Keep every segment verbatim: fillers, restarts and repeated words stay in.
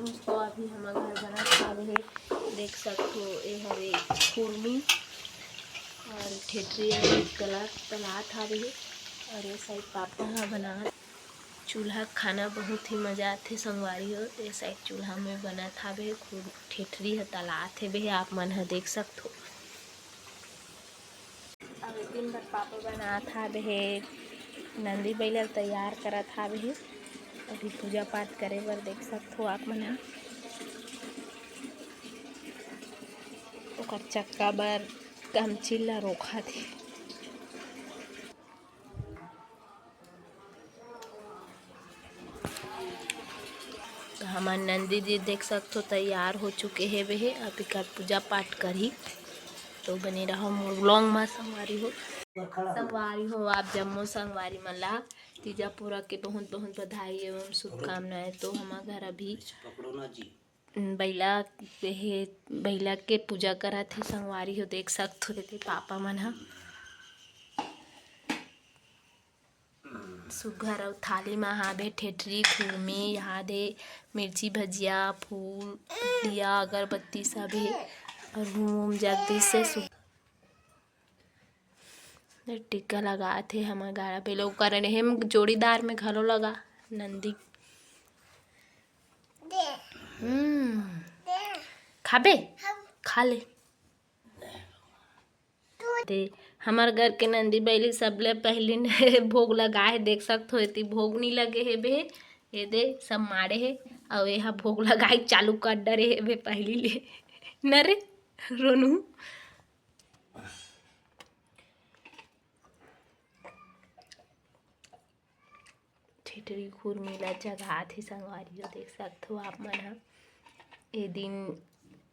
दोस्तों, अभी हमर घर बनत हावे हे, देख सकथो, ए हरे खुरमी और ठेठरी अभी तला-, तलात हावे हे। और ये साइड पापा ह बनात, चूल्हा खाना बहुत ही मजा आथे संगवारी हो। ये साइड चूल्हा में बनत हावे, खुर-, ठेठरी ह तलात हे बे, आप मन ह देख सकथो। अउ दिन भर पापा बनात हावे हे, नंदी बइला ल तैयार करत हावे हे। अभी पूजा पाठ करे बर देख सकथो आप मन ह। ओकर चक्का बर गमछी ल रोखत हे। तो हमर नंदी जी देख सकथो तैयार हो चुके हे बे हे, अब एकर पूजा पाठ करही तो बने रहो मोर vlog मा संगवारी हो। संगवारी हो, आप जम्मो संगवारी मन ला तीजा पूरा के बहुत बहुत बधाई एवं शुभकामनाएं। तो हमर घर अभी बइला हे, बइला के पूजा करत हे संगवारी हो, देख सकथो एदे पापा मन ह। सुग्घर अउ थाली म हाबे ठेठरी, खुरमी, हादे मिर्ची भजिया, फूल, दिया, अगरबत्ती सब हे। अउ घूम घूम जगदीश से सु-, टीका लगात हे हमर गाड़ा पे लोग करन हे, जोड़ीदार में घलो लगा नंदी। हम्म, खाबे? खा ले। ते हमर घर के नंदी बइली सबले पहिली ने भोग लगाए हे, देख सकथो, एती भोग नी लगे हे बे, ये दे सब माड़े हे, अउ ये हा भोग लगाए चालू कर डरे हे बे पहिली ले, न रे रोनू। ठेठरी खुरमी ला जगात हे संगवारी हो, देख सकथो आप मन ह। ए दिन,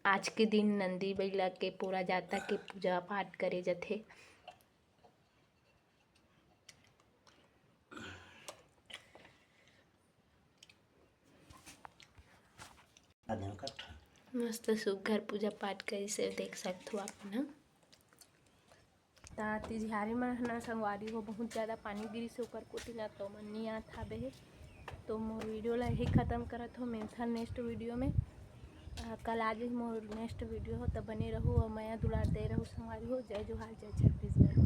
आज के दिन नंदी बइला के पोरा जाता के पूजा पाठ करे जथे। मस्त सुग्घर पूजा पाठ करिस हे, देख सकथो आप मन ह। त तिजहारी मन ह ना संगवारी हो, बहुत ज़्यादा पानी गिरिस हे ऊपर कोती ना, तो मन नी आत हाबे हे। तो मोर video ला यही खत्म करत हो, मिलथन next video में। अ, कल आ जही मोर next video हो, त बने रहू अउ मया दुलार दे रहू संगवारी हो। जय जोहार, जय छत्तीसगढ़।